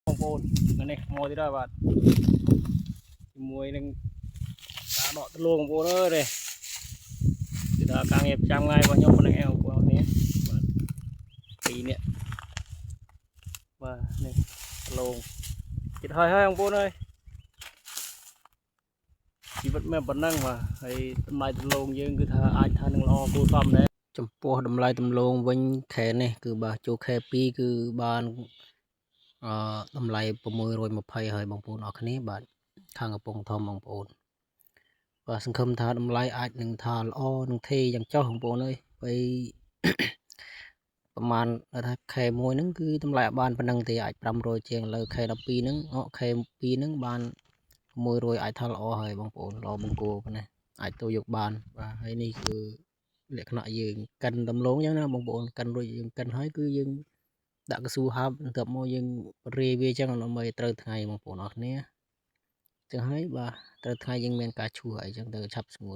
បងប្អូននេះមកទៀតហើយបាទជាមួយនឹងការដកដំឡូងបងប្អូនអើយនេះគឺថាការងារប្រចាំថ្ងៃរបស់ខ្ញុំប៉ុណ្្នឹងឯងបងប្អូននេះបាទពីរនេះបាទនេះដំឡូងទៀតហើយហើយបងប្អូនអើយជីវិតមានប៉ុណ្ណឹងបាទហើយតម្លៃដំឡូងយើងគឺថាអាចថានឹងល្អគួរសមដែរ ចំពោះតម្លៃដំឡូងវិញខែនេះគឺបាទចូលខែ2គឺបានអឺតម្លៃ620ហើយបងប្អូនអរគ្នាបាទខាងកំពង់ធំបងប្អូនបាទសង្ឃឹមថាតម្លៃអាចនឹងថាល្អនឹងថេរយ៉ាងចោះបងប្អូនអើយហើយ ប្រហែលថាខែ1ហ្នឹងគឺតម្លៃអត់បានប៉ុណ្ណឹងទេអាច500ជាងលើខែ12ហ្នឹងអកខែ2ហ្នឹងបាន600អាចថាល្អហើយបងប្អូនល្អបង្គោលប៉ុណ្ណេះអាចទៅយកបានបាទហើយនេះគឺ លក្ខណៈយើងកិនដំឡូងអញ្ចឹងណាបងប្អូនកិនរួចយើងកិនហើយគឺយើងដាក់កស៊ូហាប់បន្ទាប់មកយើងរាយវាអញ្ចឹងដើម្បីត្រូវថ្ងៃបងប្អូនអរគ្នាអញ្ចឹងហើយបាទត្រូវថ្ងៃយើងមានការឈូសអីចឹងទៅឆាប់ស្ងួត។